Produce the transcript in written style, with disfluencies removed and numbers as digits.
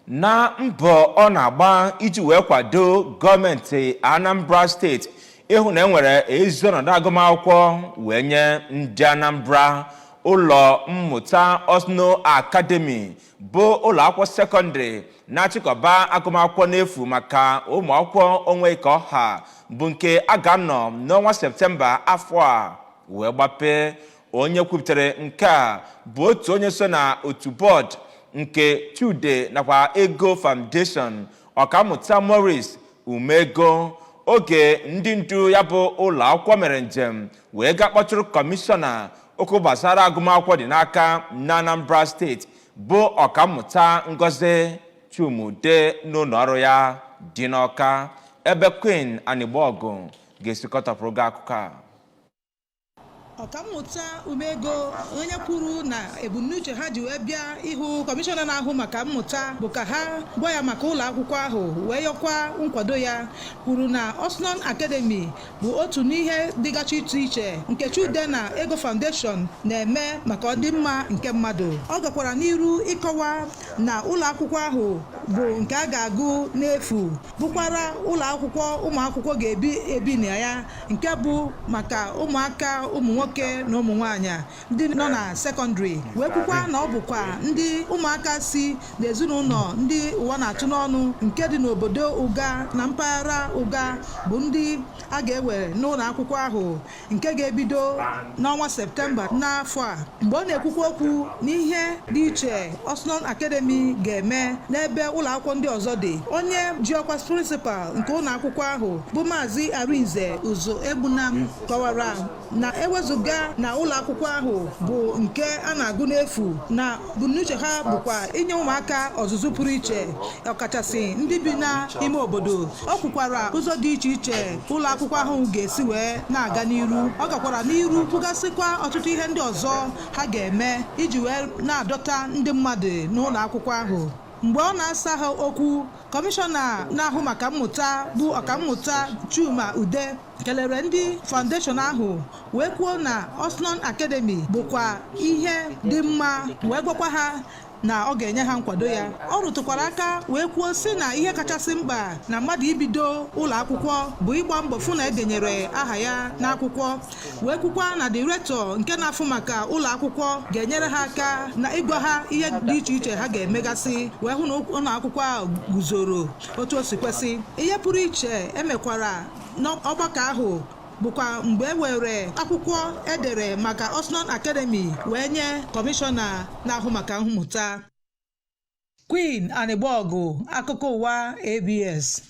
Na mbọ ọ na-agba iji wee kwado gọọmenti Anambra Steeti ịhụ na enwere ezi ọnọdụ agụmakwụkwọ wee nye ndị Anambra, ụlọ mmụta Osno Academy bụ ụlọ akwụkwọ sekọndịrị na-achịkọba agụmakwụkwọ n'efu maka ụmụ akwụkwọ onwe ka ọha, bụ nke a ga-anọ n'ọnwa Septemba afọ a wee gbapee. Onye kwupụtara nke a bụ otu onye so na otu bọọdụ nke Chude nakwa Ego Foundation, Ọkammụta Maurice Umego, oge ndị ndu ya bụ ụlọ akwụkwọ mere njem wee gaa kpọtụrụ kọmishọna okwu gbasara agụmakwụkwọ dị n'aka na Anambra Steeti, bụ Ọkammụta Ngozi Chuma-Udeh, n'ụlọ ọrụ ya dị n'Ọka, ebe Queen Anigbogu ga-esikọtapụrụ gị akụkọ a. Ọkammụta Umego, onye kwuru na ebumnuche ha ji wee bịa ịhụ kọmishọna na-ahụ maka mmụta bụ ka ha gwa ya maka ụlọ akwụkwọ ahụ wee yọkwa nkwado ya, kwuru na Osnon Academy bụ otu n'ihe dịgachi iche iche nke Chude na Ego Foundation na-eme maka ọdịmma nke mmadụ. Ọ gakwara n'iru ịkọwa na ụlọ akwụkwọ ahụ bụ nke a ga-agụ n'efu, bụkwara ụlọ akwụkwọ ụmụ akwụkwọ ga-ebi ebi na ya, nke bụ maka ụmụaka ụmụ nwoke na ụmụ nwaanyị ndị nọ na sekọndịrị, wee kwukwa na ọ bụkwa ndị ụmụaka si n'ezinụlọ ndị ụwa na-atụ n'ọnụ nke dị n'obodo Ụga na mpaghara Ụga bụ ndị a ga-ewe n'ụlọ akwụkwọ ahụ, nke ga-ebido n'ọnwa Septemba n'afọ a. Mgbe ọ na-ekwukwa okwu n'ihe dị iche Osnon Academy ga-eme n'ebe ụlọ akwụkwọ ndị ọzọ dị, onye ji ọkwa prịnsịpal nke ụlọ akwụkwọ ahụ, bụ Maazị Arinze Ụzọ Egbunam, kọwara na ewezụga na ụlọ akwụkwọ ahụ bụ nke a na-agụ n'efu, na ebumnuche ha bụkwa inye ụmụaka ọzụzụ pụrụ iche, ọkachasị ndị bi n'ime obodo. Ọ kwukwara ụzọ dị iche iche ụlọ akwụkwọ ahụ ga-esi wee na-aga n'iru. Ọ gakwara n'iru kwugasịkwa ọtụtụ ihe ndị ọzọ ha ga-eme iji wee na-adọta ndị mmadụ n'ụlọ akwụkwọ ahụ. Mgbe ọ na-asa ha okwu, kọmishọna na-ahụ maka mmụta, bụ Ọkammụta Chuma Udeh, kelere ndị foundation ahụ wee kwuo na Osnon Academy bụkwa ihe dị mma, wee gwakwa ha na ọ ga-enye ha nkwado ya. Ọ rụtụkwara aka wee kwuo sị na ihe kachasị mkpa na mmadụ ibido ụlọ akwụkwọ bụ ịgba mbọ fụ na edenyere aha ya n'akwụkwọ, wee kwukwa na director nke na-afụ maka ụlọ akwụkwọ ga-enyere ha aka na ịgwa ha ihe dị iche iche ha ga-emegasị wee hụ na ụlọ akwụkwọ ahụ guzoro otu o si kwesị. Ihe pụrụ iche emekwara n'ọgbakọ ahụ bụkwa mgbe e were akwụkwọ edere maka Osnon Academy wee nye kọmishọna na-ahụ maka mmụta. Queen Anigbogu, akụkọ ụwa ABS.